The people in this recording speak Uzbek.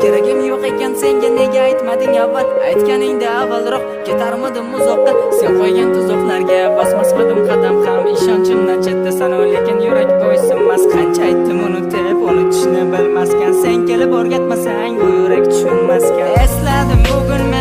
Keragim yo'q ekan senga, nega aytmading avval? Aytganingda avvalroq ketarmidim uzoqqa. Sen qo'ygan tuzoqlarga bosmasmidim qadam ham. Ishonchimdan chetdasan, lekin yurak bo'ysunmas. Qancha aytdim unutib, unutishni bilmaskan. Sen kelib o'rgatmasang, bu yurak tushunmaskan. Esladim bugun.